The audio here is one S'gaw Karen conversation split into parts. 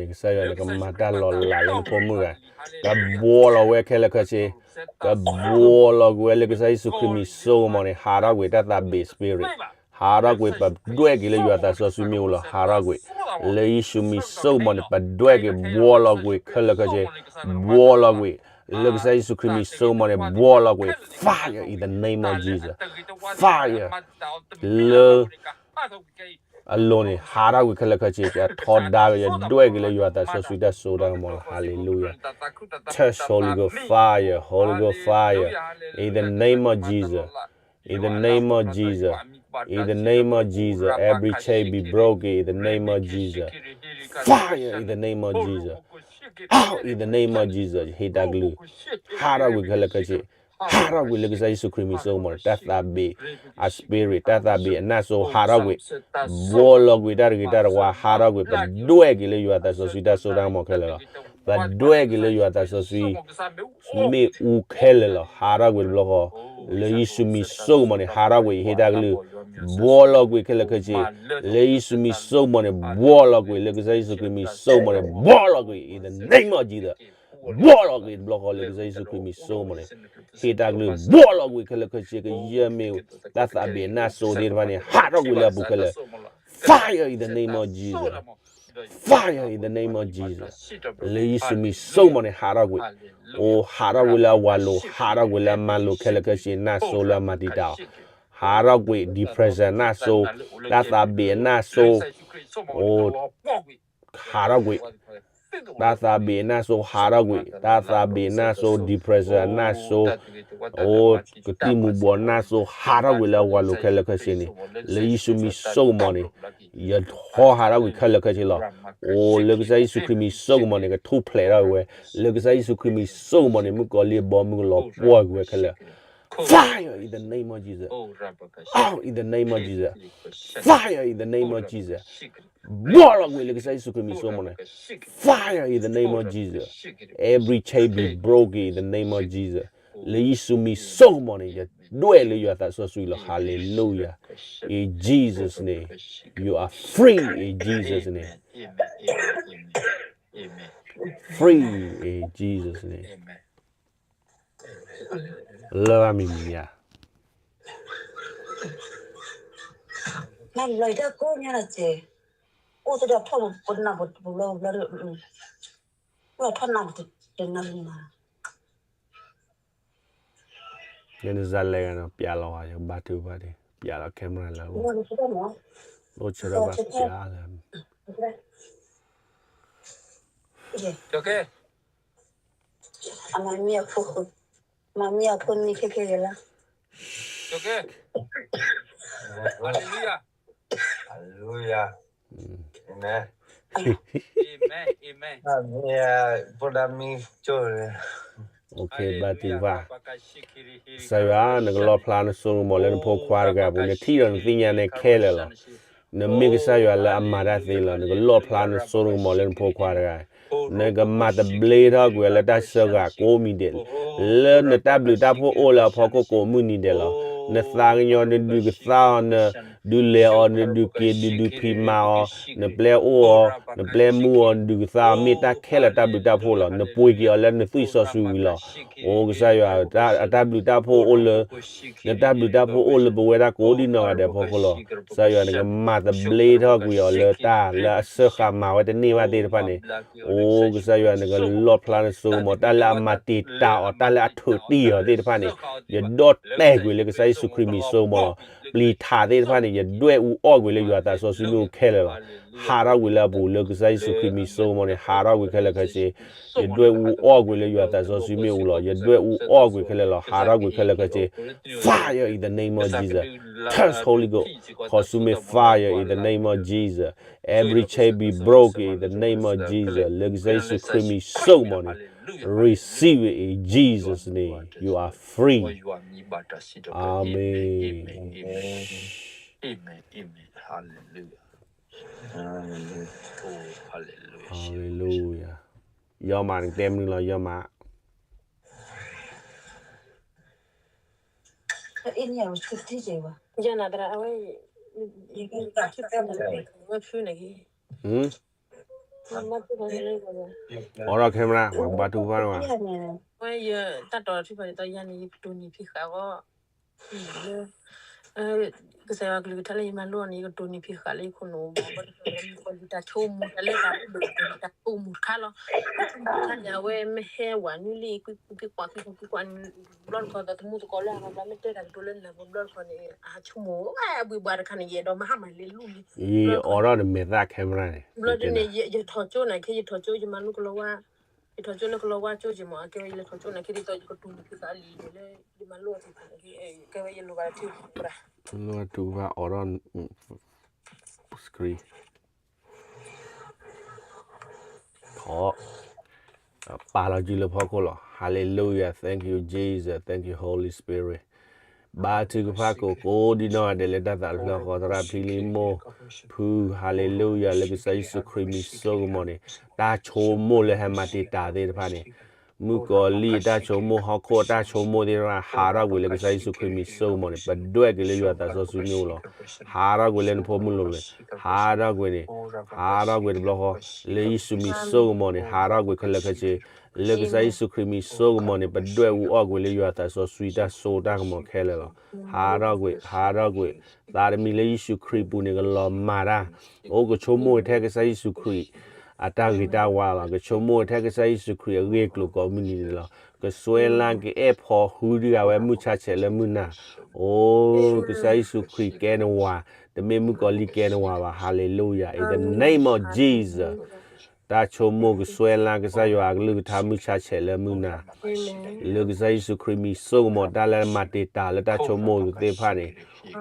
ကစၢ်ယွၤန့ၣ် ကမၤတၢ်လီၤလးလၢနဖိမုၣ်ဂၤ, ကဘှီလီၤဝဲခဲလၢာ်ခဲဆ့, ကဘှီလီၤကွံာ်ဝဲလၢကစၢ်ယ့ၣ်ၡူးခရံာ်မံၤစိကမီၤန့ၣ် ဟးထီၣ်ကွံာ်တၢ်သးဘ့ၣ် spirit, ဟးထီၣ်ကွံာ် ပဒွဲၣ်က့ၤလၢယွၤသးစီဆှံမ့ၣ်အူလီၤ ဟးထီၣ်ကွံာ်, လၢယ့ၣ်ၡူးမံၤစိကမီၤန့ၣ် ပဒွဲၣ်က့ၤ ဘှီလီၤကွံာ်ခဲလၢာ်ခဲဆ့, ဘှီလီၤကွံာ် လၢကစၢ်ယ့ၣ်ၡူးခရံာ်မံၤစိကမီၤန့ၣ် ဘှီလီၤကွံာ် fire in the name of Jesus, fire လၢ အလိၤန့ၣ် ဟးထီၣ်ကွံာ်ခဲလၢာ်ခဲဆ့ ကထီဒါဝဲ ယဒွဲၣ်က့ၤလၢယွၤသးစီဆှံတၢ်စိတၢ်ကမီၤလီၤ hallelujah, touch Holy Ghost fire, Holy Ghost fire, in the name of Jesus, in the name of Jesus, in the name of Jesus, every chain be broken in the name of Jesus, fire in the name of Jesus, out in the name of Jesus, ဟ့ၣ်တၢ်ကလုၢ် ဟးထီၣ်ကွံာ်ခဲလၢာ်ခဲဆ့ ဟးထီၣ်ကွံာ်လၢကစၢ်ယ့ၣ်ၡူးခရံာ်မံၤစိကမီၤန့ၣ် တၢ်သးဘ့ၣ် အ spirit တၢ်သးဘ့ၣ်အနၢ်စိဟးထီၣ်ကွံာ်, ဘှီလီၤကွံာ်တၢ်တဂ့ၤတၢ်တဝါဟးထီၣ်ကွံာ်, ပဒွဲၣ်က့ၤလၢယွၤသးစီဆှံတၢ်စိတၢ်ကမီၤခဲလၢာ်လီၤ. ပဒွဲၣ်က့ၤလၢယွၤသးစီဆှံ မ့ၣ်အူခဲလၢာ်လီၤ. ဟးထီၣ်ကွံာ်တဘျီဃီ, လၢယ့ၣ်ၡူးမံၤစိကမီၤန့ၣ် ဟးထီၣ်ကွံာ် ယဟ့ၣ်တၢ်ကလုၢ်, ဘှီလီၤကွံာ်ခဲလၢာ်ခဲဆ့, လၢယ့ၣ်ၡူးမံၤစိကမီၤန့ၣ် ဘှီလီၤကွံာ်, လၢကစၢ်ယ့ၣ်ၡူးခရံာ်မံၤစိကမီၤန့ၣ် ဘှီလီၤကွံာ် in the name of Jesus. ဘှီလီၤကွံာ်တဘျီဃီ လၢကစၢ်ယ့ၣ်ၡူးခရံာ်မံၤစိကမီၤန့ၣ်, ဟ့ၣ်တၢ်ကလုၢ် ဘှီလီၤကွံာ်ခဲလၢာ်ခဲဆ့ ကယဲၢ်မ့ၣ်အူ တၢ်သးဘ့ၣ်အနၢ်စိသ့ၣ်တဖၣ်န့ၣ် ဟးထီၣ်ကွံာ်လၢအပူၤခဲလၢာ်, fire in the name of Jesus, fire in the name of Jesus, လၢယ့ၣ်ၡူးမံၤစိကမီၤန့ၣ် ဟးထီၣ်ကွံာ်, အိၣ်ဟးထီၣ်ကွံာ်လၢအဝၤလိၤ, ဟးထီၣ်ကွံာ်လၢအမါလိၤခဲလၢာ်ခဲဆ့ အနၢ်စိလၢအမၤတံာ်တာ်အီၤ, ဟးထီၣ်ကွံာ် depression အနၢ်စိ, တၢ်သးဘ့ၣ်အနၢ်စိ, အိၣ် ဟးထီၣ်ကွံာ်, တၢ်သးဘ့ၣ်အနၢ်စိဟးထီၣ်ကွံာ်, တၢ်သးဘ့ၣ်အနၢ်စိ depression အနၢ်စိ, အိၣ်ကသံၣ်မူၤဘှီးအနၢ်စိဟးထီၣ်ကွံာ်လၢအဝၤလိၤခဲလၢာ်ခဲဆ့န့ၣ်, လၢယ့ၣ်ၡူးမံၤစိကမီၤန့ၣ်, ယဟီဟးထီၣ်ကွံာ်ခဲလၢာ်ခဲဆ့လီၤ. အိၣ်လၢကစၢ်ယ့ၣ်ၡူးခရံာ်မံၤစိကမီၤန့ၣ် ကထူၣ်ဖျဲးထီၣ်ဝဲ, လၢကစၢ်ယ့ၣ်ၡူးခရံာ်မံၤစိကမီၤန့ၣ် မုၣ်ကီၤလံၢ်အဘီမုၢ်ကလီၤပှီၢ်ကွံာ်ဝဲခဲလၢာ် Fire in the name of Jesus. Out in the name of Jesus. Fire in the name of Jesus. ဘှီလီၤကွံာ်လၢကစၢ်ယ့ၣ်ၡူးခရံာ်မံၤစိကမီၤန့ၣ်, fire in the name of Jesus. Every chain be broken in the name of Jesus. လၢယ့ၣ်ၡူးမံၤစိကမီၤန့ၣ် ယဒွဲၣ်လၢယွၤသးစီဆှံလီၤ. Hallelujah. In Jesus' name. You are free in Jesus' name. Free in Jesus' name. လၢမံၤမံၤဧါ. နဘျီတၢ်ကိးညါလီၤစ့, အိၣ်သဒီးထီၣ်ပနၢ်ပူၤလီၤဘျီဒီး, အိၣ်ထီၣ်နၢ်ပူၤတနၢ်ပူၤမး, ယနစၢ်လဲၤဂၤနီၤ ပျးလီၤဝဲ ယကဘါထုကဖၣ်ဒံး ပျးလီၤ camera လၢအဂီၢ်, အိၣ်ဆၢထၢၣ်ဘၣ်ပျးလၢ အမၤမ့ၢ်အဖိ, မၤမ့ၢ်အဖိန့ၣ်ခဲခဲဂ့ၤလီၤ. Hallelujah. Amen. Amen. ဖိဒါမံကၠိ, ဘါထုကဖၣ်, ကစၢ်ယွၤ နကလီၣ်ဖျါနစိကမီၤလၢနဖိခွါတဂၤအပူၤ, နထံၣ်ဒီးနသ့ၣ်ညါနဲခဲလၢာ်လီၤ. နမ့ၢ်ကစၢ်ယွၤလၢအမၤတၢ်သ့လီၤ. နကလီၣ်ဖျါနစိကမီၤလၢနဖိခွါတဂၤ, နကမၤသဘျ့ထီၣ်ကွံာ်အီၤလၢတၢ်စၢဃာ်ကိးမံၤဒဲး, လၢနတၢ်ဘျုးတၢ်ဖှိၣ်အိၣ်လၢအဖီခိၣ်ကိးမုၢ်နံၤဒဲးလီၤ. နသးကညီၤ နဒုးကသါအီၤ, နဒုးလဲၤအီၤ, နဒုးက့ၤ နဒုးဖံးမၤအီၤ, နပျဲအိၣ်အီၤ, နပျဲမူအီၤ, နဒုးကသါအီၤ မ့ၢ်တၢ်ခဲလၢာ်တၢ်ဘျုးတၢ်ဖှိၣ်လီၤ. နပှ့ၤက့ၤအီၤလၢနသွံၣ်စီဆှံဝံၤလီၤ. အိၣ်ကစၢ်ယွၤ အတၢ်ဘျုးတၢ်ဖှိၣ်အိၣ်လၢ နတၢ်ဘျုးတၢ်ဖှိၣ်အိၣ်လၢပဝဲဒၣ်ကိးဒံနီၢ်ဂၤဒဲးအဖီခိၣ်လီၤ. ကစၢ်ယွၤ နကမၤသဘျ့ထီၣ်ကွံာ်အီၤလၢတၢ်လၢအစၢဃာ်မၤဝဲတန့ၢ်ဘၣ်သ့ၣ်တဖၣ်န့ၣ်, အိၣ်ကစၢ်ယွၤ နကလီၣ်ဖျါနစိကမီၤ တၢ်လၢအမၤတံာ်တာ်အီၤ တၢ်လၢအထုးတံၢ်အီၤသ့ၣ်တဖၣ်န့ၣ်, ယဒီၣ်တဲာ်ကွံာ်လၢကစၢ်ယ့ၣ်ၡူးခရံာ်မံၤစိကမီၤလီၤ. ပျံၤထးသ့ၣ်တဖၣ်န့ၣ် ယဒွဲၣ်အူအီၣ်ကွံာ်လၢယွၤသးစီဆှံမ့ၣ်အူခဲလၢာ်လီၤ. ဟးထီၣ်ကွံာ်လၢအပူၤ လၢကစၢ်ယ့ၣ်ၡူးခရံာ်မံၤစိကမီၤန့ၣ် ဟးထီၣ်ကွံာ်ခဲလၢာ်ခဲဆ့ ယဒွဲၣ်အူအီၣ်ကွံာ်လၢယွၤသးစီဆှံမ့ၣ်အူလီၤ. ယဒွဲၣ်အူအီၣ်ကွံာ်ခဲလၢာ်လီၤ. ဟးထီၣ်ကွံာ်ခဲလၢာ်ခဲဆ့ Fire in the name of Jesus. Touch Holy Ghost. Consuming fire in the name of Jesus. Every chain be broken in the name of Jesus. လၢကစၢ်ယ့ၣ်ၡူးခရံာ်မံၤစိကမီၤန့ၣ် receive it in Jesus' name. You are free. Amen. Hallelujah. ယီမး နကတဲမနုၤလီၤ ယီမး. ယနသရၣ် အဝဲ ယက ဝဲဖုန့ၣ်ဂ့ၤ. အိးထီၣ် camera ပှၤဘါထုကဖၣ်န့ၣ်ဘၣ်. ဝဲယတၢ်တီၤထံၣ်ဖးဒ်သိးယၤန့ၣ် ယကတိၤနံၤဖံးဃာ်အဂီၢ် လၢ ကစၢ်ယွၤကလုၢ်ကထါလၢယမၤလိအီၤန့ၣ် ယကတိၤနံၤဖံးဃာ်လၢယခိၣ်နူာ်ဘၣ် ဘၣ်တခါလၢမုၣ်ကီၤလံၤတၢ်ဆိကမိၣ်တၢ်လၢတၢ်အိၣ်ဘၣ်တၢ်ဆိကမိၣ်တခါလီၤ. တၢ်ဆိကမိၣ်တခါန့ၣ် အဝဲမ့ၢ်ဟဲဝဲနွံလံ ကွံကွံကွံကွံကွံကွံကွံ ဘျီတခီၣ် သမူသကိးလၢအဘၣ်ဘျီမ့ၢ်တဲတၢ်ကတိၤလၢနၢ်ပၢၢ်ဘျီတခီၣ်န့ၣ် အဆိကမိၣ်ဝဲဘှံးဘှါတခါန့ၣ် ယအဲၣ်ဒိးမၤဟါမၢ်လ့လူလံ ယအိးထီၣ်နမဲာ်သၣ် camera န့ၣ် ဘျီဒ်န့ၣ် ယထီၣ်ကၠိနာ်က့ ယထီၣ်ကၠိ ယမၤလိကလီၤဝါ ယထီၣ်ကၠိလၢကလီၤဝါကၠိက့မး အကဲဝဲယလဲၤထီၣ်ကၠိနာ်က့ဒ်သိး ယကတိၤနံၤဖံးဃာ်လံာ်လၢ ယမၤလိအီၤသ့ၣ်တဖၣ်န့ၣ် ကဲဝဲယလိၣ်ဘၣ်တၢ်ထံၣ် ထီၣ် ပာ်လီၤစုလၢဖီခိၣ်လီၤ Hallelujah, thank you, Jesus, thank you, Holy Spirit. ဘါထုကဖၣ်ကိးကိးဒ်နီၢ်ဂၤဒဲးလၢတၢ်သးတဖျၢၣ်ဃီ သရၣ်ဖံလံမိၢ် ဖု Hallelujah လၢကစၢ်ယ့ၣ်ၡူးခရံာ်မံၤစိကမီၤန့ၣ် တၢ်ဆိကမိၣ်လၢဟဲမၤတံာ်တာ်သ့ၣ်တဖၣ်န့ၣ် မုၣ်ကီၤလံၢ်အတၢ်ဆိကမိၣ် ဟီၣ်ခိၣ်အတၢ်ဆိကမိၣ်သ့ၣ်တဖၣ် ဟးထီၣ်ကွံာ်လၢကစၢ်ယ့ၣ်ၡူးခရံာ်မံၤစိကမီၤန့ၣ် ပဒွဲၣ်က့ၤလၢယွၤသးစီဆှံမ့ၢ်အိၣ်လီၤ. ဟးထီၣ်ကွံာ်လၢနဖိမုၣ်လိၤလၢ ဟးထီၣ်ကွံာ်န့ၣ် ဟးထီၣ်ကွံာ်တဘျီဃီ လၢယ့ၣ်ၡူးမံၤစိကမီၤန့ၣ် ဟးထီၣ်ကွံာ်ခဲလၢာ်ခဲဆ့ လၢကစၢ်ယ့ၣ်ၡူးခရံာ်မံၤစိကမီၤန့ၣ် ပဒွဲၣ်အူအီၣ်ကွံာ်လၢယွၤသးစီဆှံတၢ်စိတၢ်ကမီၤခဲလၢာ်လီၤ. ဟးထီၣ်ကွံာ် ဟးထီၣ်ကွံာ် သးတမံၤလၢယ့ၣ်ၡူးခရံာ်ပူၤန့ၣ် ကလီၤမၤတၢ် အိၣ်ကဆိကမိၣ်ထဲကစၢ်ယ့ၣ်ၡူးခရံာ် အတၢ်ဂ့ၤတၢ်ဝါလီၤ. ကဆိကမိၣ်ထဲကစၢ်ယ့ၣ်ၡူးခရံာ်အဂ့ၢ်အကျိၤကိးမုၢ်နံၤန့ၣ်လီၤ. ကစွဲလၢကအဲၣ်ဖီၣ်ဟုဒုးဂၤဝဲမုၢ်ဆါဆဲးလၢမုၢ်နၤ အိ ကစၢ်ယ့ၣ်ၡူးခရံာ်ကဲနဝၤ, တမ့ၢ်မုၣ်ကီၤလံၢ်ကဲနဝၤဘၣ်. Hallelujah. In the name of Jesus. တၢ်ဆိကမိၣ်ကစွဲလၢကစၢ်ယွၤအကလုၢ်ကထါမုၢ်ဆါဆဲးလၢမုၢ်နၤ, လၢကစၢ်ယ့ၣ်ၡူးခရံာ်မံၤစိကမီၤ တၢ်လၢမၤတံာ်တာ်လၢတၢ်ဆိကမိၣ်သ့ၣ်တဖၣ်န့ၣ်,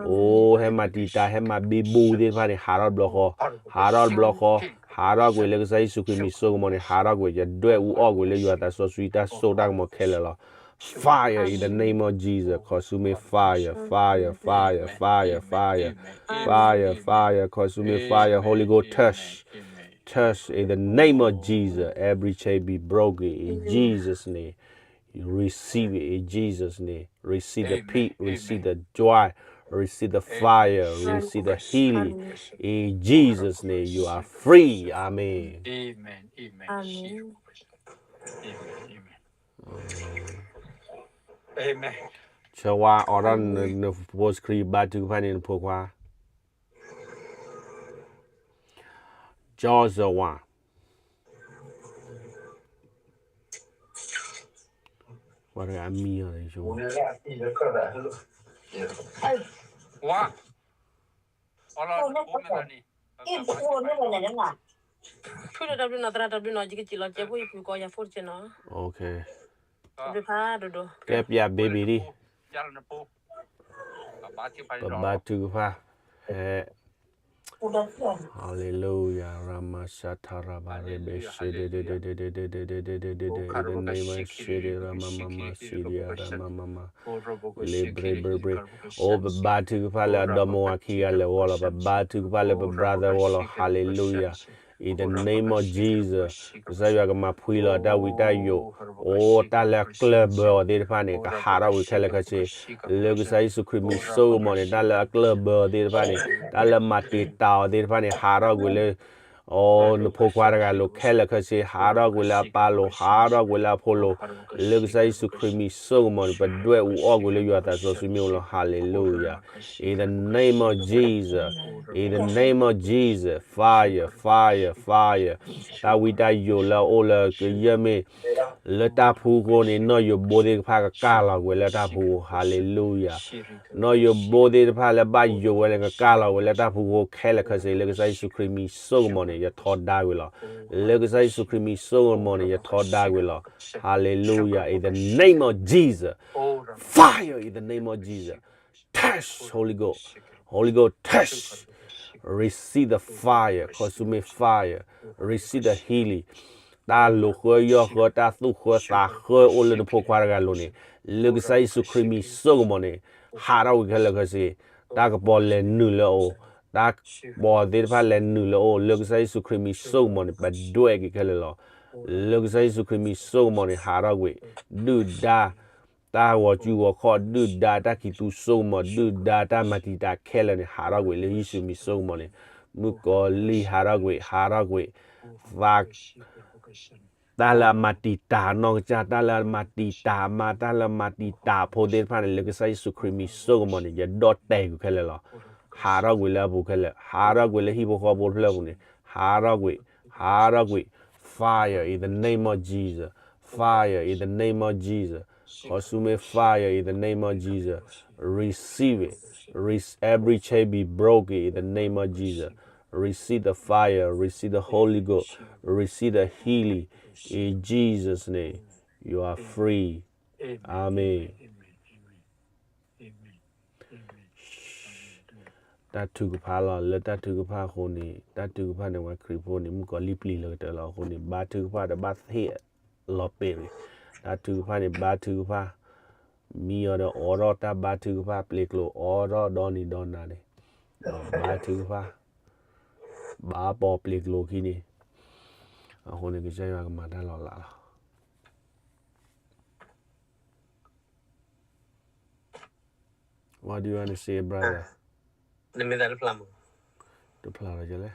အိ ဟဲမၤတံာ်တာ် ဟဲမၤဘံဘူသ့ၣ်တဖၣ်န့ၣ် ဟးထီၣ်တဘျီဃီ, ဟးထီၣ်တဘျီဃီ, ဟးထီၣ်ကွံာ်လၢကစၢ်ယ့ၣ်ၡူးခရံာ်မံၤစိကမီၤန့ၣ် ဟးထီၣ်ကွံာ် ယဒွဲၣ်အူအီၣ်ကွံာ်လၢယွၤသးစီဆှံတၢ်စိတၢ်ကမီၤခဲလၢာ်လီၤ. Fire in the name of Jesus. Consuming fire, fire, fire, fire, fire, fire, fire, consuming fire, Holy Ghost touch, touch in the name of Jesus. Every chain be broken in Jesus' name. Receive it in Jesus' name. Receive the peace, receive the joy, receive the fire, receive the healing. In Jesus' name, you are free. Amen. ဆၢဝါ အိးထီၣ်နဖိ screen ဘါထုကဖၣ်န့ၣ် နဖိခွါ Joshua ဝါတဂၤအမံၤအီၤ ဖုတၢ်ဘျုးနီၤ သရၣ်တၢ်ဘျုးနီၤ ယကစံးလီၤကဲဖိယဖုကီးယၤဖိတက့ၢ်နီၤ ကဲပျး baby ဒံး ပဘါထုကဖၣ် ဟဲ Hallelujah, Ramashata Rabarebe Shede, in the name of Shede, Ramamama, Sidia, Ramamama, Lebre, Bre, Bre. အိ ပဘါထုကဖၣ်လၢအဒီမါဝၤခံဂၤလဲၤဝီလီၤ, ပဘါထုကဖၣ်လၢပ brother ဝီလီၤ, Hallelujah, in the name of Jesus. ကစၢ်ယွၤကမၤဖှံလီၤတၢ်ဝံတၢ်ယိး, အိ တၢ်လၢအကျၢၢ်ဘၢအီၤသ့ၣ်တဖၣ်န့ၣ် ကဟးထီၣ်ဝံၤခဲလၢာ်ခဲဆ့, လၢကစၢ်ယ့ၣ်ၡူးခရံာ်မံၤစိကမီၤန့ၣ် တၢ်လၢအကျၢၢ်ဘၢအီၤသ့ၣ်တဖၣ်န့ၣ် တၢ်လၢမၤတံာ်တာ်အီၤသ့ၣ်တဖၣ်န့ၣ် ဟးထီၣ်ကွံာ်လၢ အိ နဖိခွါတဂၤလိၤခဲလၢာ်ခဲဆ့, ဟးထီၣ်ကွံာ်လၢအပၢ်လိၤ, ဟးထီၣ်ကွံာ်လၢအဖိလိၤ, လၢကစၢ်ယ့ၣ်ၡူးခရံာ်မံၤစိကမီၤန့ၣ် ပဒွဲၣ်အူအီၣ်ကွံာ်လၢယွၤသးစီဆှံမ့ၢ်အိၣ်လီၤ, Hallelujah, in the name of Jesus, in the name of Jesus, fire, fire, fire, တၢ်ဝံတၢ်ယိးလၢအအိၣ်လၢကယဲၢ်မ့ၢ် လၢတၢ်ဖူခိၣ်န့ၣ် နီၢ်ယိးဘိသ့ၣ်တဖၣ်ကကၢ်လီၤကွံာ်လၢတၢ်ဖူခိၣ်, Hallelujah, နီၢ်ယိးဘိသ့ၣ်တဖၣ်လၢဘၣ်ယိးဝဲန့ၣ် ကကၢ်လီၤကွံာ်လၢတၢ်ဖူခိၣ်ခဲလၢာ်ခဲဆ့, လၢကစၢ်ယ့ၣ်ၡူးခရံာ်မံၤစိကမီၤန့ၣ် ယထီဒါကွံာ်လီၤ, လၢကစၢ်ယ့ၣ်ၡူးခရံာ်မံၤစိကမီၤန့ၣ် ယထီဒါကွံာ်လီၤ, Hallelujah, in the name of Jesus, fire in the name of Jesus, touch, Holy Ghost, Holy Ghost, touch, receive the fire, consuming fire, receive the healing, တၢ်လိၤဃၢယီၢ်ဃၢ တၢ်သူၣ်ဃၢသးဃၢအိၣ်လၢနဖိခွါတဂၤလိၤန့ၣ်, လၢကစၢ်ယ့ၣ်ၡူးခရံာ်မံၤစိကမီၤန့ၣ် ဟးထီၣ်ကွံာ်ခဲလၢာ်ခဲဆ့, တၢ်ကပီၤလဲၤနုာ်လၢအအိၣ်, တၢ်ကပီၤသ့ၣ်တဖၣ်လဲၤနုာ်လၢအအိၣ်, လၢကစၢ်ယ့ၣ်ၡူးခရံာ်မံၤစိကမီၤန့ၣ် ပဒွဲၣ်က့ၤခဲလၢာ်လီၤ, လၢကစၢ်ယ့ၣ်ၡူးခရံာ်မံၤစိကမီၤန့ၣ် ဟးထီၣ်ကွံာ်, ဒုၣ်ဒါ တၢ်ဂီၤစုဂီၤခီၣ်, ဒုၣ်ဒါတၢ်ခံးသူစိကမီၤ, ဒုၣ်ဒါတၢ်မၤတံာ်တာ်ခဲလၢာ်န့ၣ် ဟးထီၣ်ကွံာ်လၢယ့ၣ်ၡူးမံၤစိကမီၤန့ၣ်, မုၣ်ကီၤလံၢ်ဟးထီၣ်ကွံာ်, ဟးထီၣ်ကွံာ်, သး တၢ်လၢအမၤတံာ်တာ်အနီၢ်ကစၢ်, တၢ်လၢအမၤတံာ်တာ်အမါ, တၢ်လၢအမၤတံာ်တာ်အဖိသ့ၣ်တဖၣ်န့ၣ်, လၢကစၢ်ယ့ၣ်ၡူးခရံာ်မံၤစိကမီၤန့ၣ်, ယဒိးတဲာ်ကွံာ်ခဲလၢာ်လီၤ. ဟးထီၣ်ကွံာ်လၢအပူၤခဲလၢာ်, ဟးထီၣ်ကွံာ်လၢဟံၣ်ဖိဃီဖိတဖျၢၣ်အပူၤန့ၣ်, ဟးထီၣ်ကွံာ်, ဟးထီၣ်ကွံာ်, fire in the name of Jesus, fire in the name of Jesus, consuming fire in the name of Jesus, receive it, every chain be broken in the name of Jesus, receive the fire, receive the Holy Ghost, receive the healing in Jesus' name. You are free. Amen. တၢ်ထုကဖၣ်လီၤ. လၢတၢ်ထုကဖၣ်အဃိန့ၣ်, တၢ်ထုကဖၣ်န့ၣ် ဝဲခရံာ်ဖိန့ၣ် မုၣ်ကီၤလံၢ်ပျံၤလၢကတၢၢ်လီၤ. အဃိန့ၣ် ဘါထုကဖၣ်ဒီးဘၣ်သ့ၣ်လီၤပ့ၤန့ၣ်, တၢ်ထုကဖၣ်န့ၣ် ဘါထုကဖၣ်, မံအီၤဒီးအိးထီၣ်တၢ်ဘါထုကဖၣ်, ပျ့ၤကျိၤအိးထီၣ်ဒီနံၤဒီနၤန့ၣ်, ဘါထုကဖၣ်, ဘါပီၤပျ့ၤကျိၤခံန့ၣ်, အဃိန့ၣ် ကစၢ်ယွၤကမၤတၢ်လီၤလးလီၤ. What do you want to say, brother? နမ့ၢ်သးတဖျါမး, တဖျါလီၤလဲၣ်.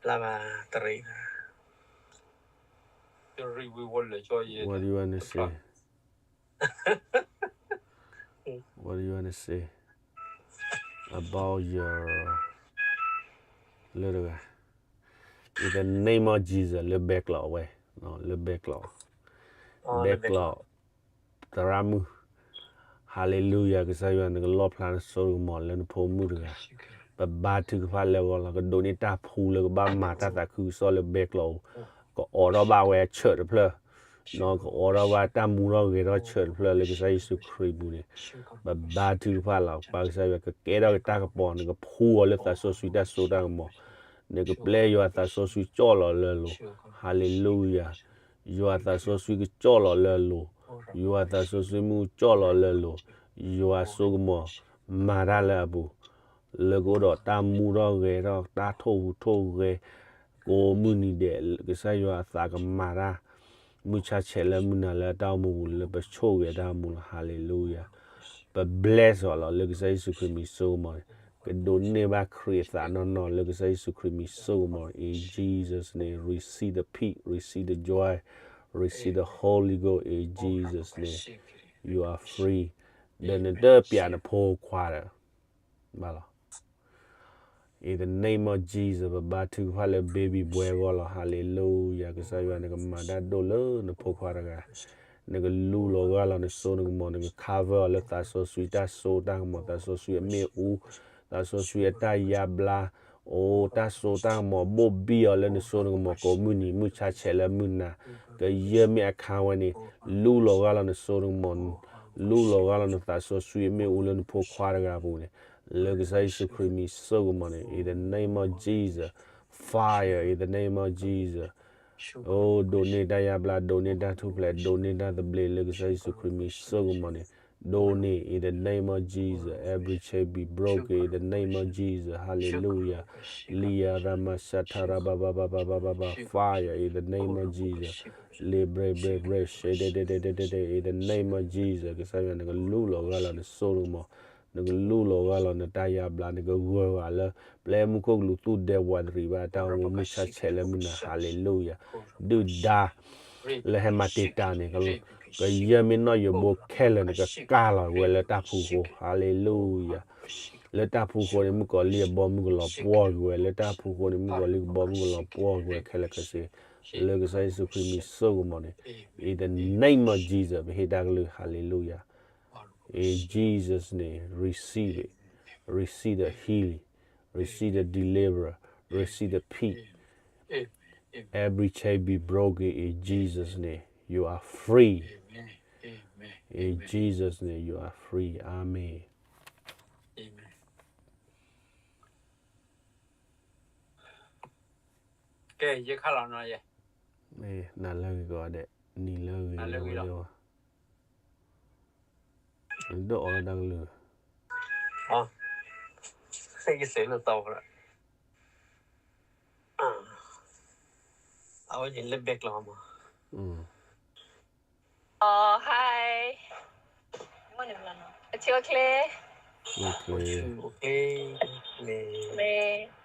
ဖျါဘၣ်တရံး, တရံးဝံၤဝဲလဲၣ်, What do you want to say? What do you want to say about your လၢတဂၤ, in the name of Jesus, လၢဘဲကျိးဝဲ, လၢဘဲကျိး, ဘဲကျိး, သရၣ်မုၣ်, Hallelujah, ကစၢ်ယွၤ နကလီၣ်ဖျါနစိနကမီၤလၢနဖိမုၣ်တဂၤ, ပဘါထုကဖၣ်လၢအဂီၢ်လီၤ. ကဒိးန့ၢ်တၢ်ဖှူလၢကဘၣ်မၤတၢ်သးခုကစီၣ်လၢဘဲကျိး, ကအိးထီၣ်ဘၣ်ဝဲအဆၢးတဖျၢၣ်, ကအိးထီၣ်ဘၣ်တၢ်မူထီၣ်ဂဲၤထီၣ်ဆၢးတဖျၢၣ်လၢကစၢ်ယ့ၣ်ၡူးခရံာ်အပူၤန့ၣ်, ပဘါထုကဖၣ်လီၤ. ပၢ်ကစၢ်ယွၤ ကကဲထီၣ်က့ၤတၢ်ကပီၤ, နကဖှူအီၤလၢသးစီဆှံတၢ်စိတၢ်ကမီၤ, နကပျဲယွၤသးစီဆှံကၠီၣ်လီၤလၢအလိၤ, Hallelujah, ယွၤသးစီဆှံကကၠီၣ်လီၤလၢအလိၤ, ယွၤသးစီဆှံမုၢ်ကကၠီၣ်လီၤလၢအလိၤ, ယွၤစိကမီၤ မၤတၢ်လၢအပူၤ, လၢကအိၣ်ဒီးတၢ်မူထီၣ်ဂဲၤထီၣ်, တၢ်ထိၣ်ဟူးထိၣ်ဂဲၤ, ကိးမုၢ်နံၤဒဲး ကစၢ်ယွၤအသးကမၤတၢ်, မုၢ်ဆါဆဲးလၢမုၢ်နၤလၢအတၢ်အိၣ်မူပူၤ လၢပဆိၣ်ဂ့ၤအတၢ်အိၣ်မူလီၤ. Hallelujah, ပ bless အီၤလီၤ လၢကစၢ်ယ့ၣ်ၡူးခရံာ်မံၤစိကမီၤန့ၣ်, ကဒိးန့ၢ်ဘၣ်ခရံာ်အသးနီၢ်နီၢ် လၢကစၢ်ယ့ၣ်ၡူးခရံာ်မံၤစိကမီၤ, in Jesus' name, receive the peace, receive the joy, receive the Holy Ghost, in Jesus' name, you are free, ဒီးနတပျးနဖိခွါဒီး ဘၣ်လီၤ. In the name of Jesus, ပဘါထုကဖၣ်လၢ baby boy အဂီၢ်လီၤ. Hallelujah, ကစၢ်ယွၤ နကမၤတၢ်ဒိၣ်လၢနဖိခွါတဂၤ, နကလူလီၤဂၢ်လီၤနစိနကမီၤ, နက cover အီၤလၢသးစီဆှံတၢ်စိတၢ်ကမီၤ, သးစီဆှံအမ့ၣ်အူ, သးစီဆှံအတၢ်ယါဘျါ, အိၣ်တၢ်စိတၢ်ကမီၤ ဘိၣ်ဘံၣ်အီၤလၢနစိနကမီၤ ကိးမုၢ်နံၤ မုၢ်ဆါဆဲးလၢမုၢ်နၤ, ကယဲၢ်မ့ၢ်အခါဝဲန့ၣ်, လူလီၤဂၢ်လီၤနစိနကမီၤ, လူလီၤဂၢ်လီၤနသးစီဆှံအမ့ၣ်အူလၢနဖိခွါတဂၤအပူၤန့ၣ်, လၢကစၢ်ယ့ၣ်ၡူးခရံာ်မံၤစိကမီၤန့ၣ်, in the name of Jesus, fire, in the name of Jesus, အိၣ်ဒိးန့ၢ်တၢ်ယါဘျါ, ဒိးန့ၢ်တၢ်ထူၣ်ဖျဲး, ဒိးန့ၢ်တၢ်သဘျ့ လၢကစၢ်ယ့ၣ်ၡူးခရံာ်မံၤစိကမီၤန့ၣ်, ဒိးန့ၢ် in the name of Jesus, every chain be broken in the name of Jesus, hallelujah, လံယၤရမၤ ရှထရဘဘဘဘဘဘဘ fire in the name of Jesus, လံဘြ့ဘြ့ဘြ့ ရှဲဒဲဒဲဒဲဒဲဒဲဒဲ in the name of Jesus, ကစၢ်ယွၤ နကလူလီၤဂၢ်လီၤနစိနကမီၤ, နကလူလီၤဂၢ်လီၤနတၢ်ယါဘျါ, နကဂၢၤဂၤလၢ ပျဲမူခိၣ်ကလူးသူၣ်ဒဲဝးတရံးဘၣ် တၢ်အိၣ်မူ မုၢ်ဆါဆဲးလၢမုၢ်နၤ, hallelujah, ဒုၣ်ဒါ လၢဟဲမၤတံာ်တာ်န့ၣ်, ကယဲၢ်မ့ၢ်နီၣ်ယိးဘိခဲလၢာ်န့ၣ် ကကၢ်လီၤဝဲလၢတၢ်ဖူခိၣ်, hallelujah, လၢတၢ်ဖူခိၣ်န့ၣ် မုၣ်ကီၤလံၢ်အဘီမုၢ်ကလီၤပှီၢ်က့ၤဝဲ, လၢတၢ်ဖူခိၣ်န့ၣ် မုၣ်ကီၤလံၢ်အဘီမုၢ်ကလီၤပှီၢ်က့ၤဝဲခဲလၢာ်ခဲဆ့, လၢကစၢ်ယ့ၣ်ၡူးခရံာ်မံၤစိကမီၤန့ၣ်, in the name of Jesus, ပဟ့ၣ်တၢ်ကလုၢ်, hallelujah, in Jesus' name, receive it, receive the healing, receive the deliverer, receive the peace. Every chain be broken in Jesus' name. You are free. In Jesus' name, you are free. Amen. ကဲ ယခါလီၤနီၤယဲ, နၤလၢဂ့ၤကီးဒဲး, နံၤလၢဂ့ၤလၢဝဲလၢဝဲ, ဒိၣ်အီၤလၢတၢ်ကလုၢ်, ယစဲးလၢသီလီၤ, အဝဲန့ၣ်လၢဘဲကျိးမး, hi, အထံအကျဲ, မ့ၢ်